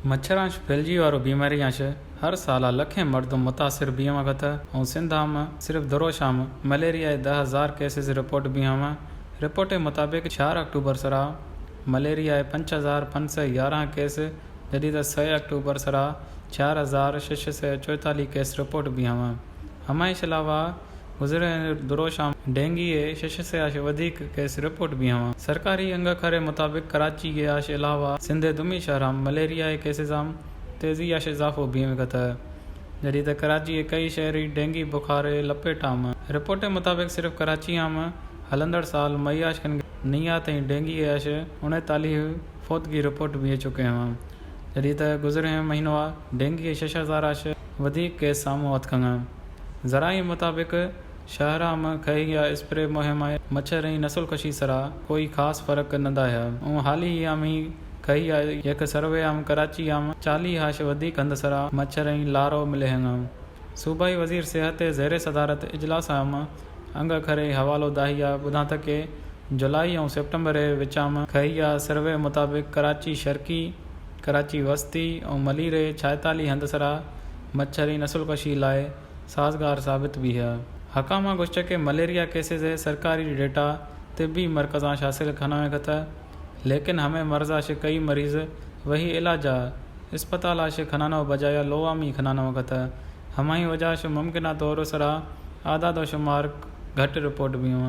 مچھرانش پھیلجی وارو بیماری آنش ہر سالا لکھیں مردم متاثر بیما کتہ۔ اوں سندھ ہم صرف دروشام ملیریا دہ ہزار کیسز رپورٹ بیما۔ رپورٹ مطابق چار اکتوبر سرا ملیریا پنچ ہزار پنچ سو یارہ کیس، جدید سہ اکتوبر سرا چار ہزار شش سو چوتالیس کیس رپورٹ بیما۔ ہمائش علاوہ گزریں دروشاں ڈینگی ء شش سئے آش ودیک کیس رپورٹ بیاواں۔ سرکاری انگہ کھرے مطابق کراچی ء آش علاوہ سندھ ء دومی شہراں ملیریا ء کیسز ہم تیزی آش اضافو بیمکتہ۔ جدید کراچی ء کئی شہری ڈینگی بخار ء لپیٹاں۔ رپورٹ ء مطابق صرف کراچی ہم ہلندڑ سال مئی آش کن نیا تئیں ڈینگی ء آش انیتالیس فوتگی رپورٹ بیے چکے ہاں۔ جدید گزریں مہینوا ڈینگی ء شش ہزار آش ودیک کیس سامو اتکنگاں۔ ذرائع مطابق شہر ہم کھہی ء اسپرے مہم ء مچھریں نسل کشی سرا کوئی خاص فرق نہ دایا۔ اوں حالی ہی ہم ہی کھہی ء یک سروے ہم کراچی ہم چالیس آش ودیک ہند سرا مچھریں لارو ملہنگاں۔ صوبائی وزیر صحت ء زیر صدارت اجلاس ہم انگہ کھرے حوالو داہیا بدانتہ کہ جولائی اوں سپٹمبر ء وچام کھہی ء سروے مطابق کراچی شرقی، کراچی وسطی اوں ملیر ء چھائیتالیس ہند سرا مچھریں نسل کشی لائے سازگار ثابت بیہ۔ حکاماں گوشتہ کہ ملیریا کیسز ء سرکاری ڈیٹا طبی مرکزاں حاصل کھنویں کتہ، لیکن ہمیں مرض آش کئی مریض وہی علاجہ اسپتال آش کھنانو بجایا لوامی کھنانو کتہ۔ ہمائی وجہ آش ممکنہ طور سرا اعداد و شمار گھٹ رپورٹ بیوں۔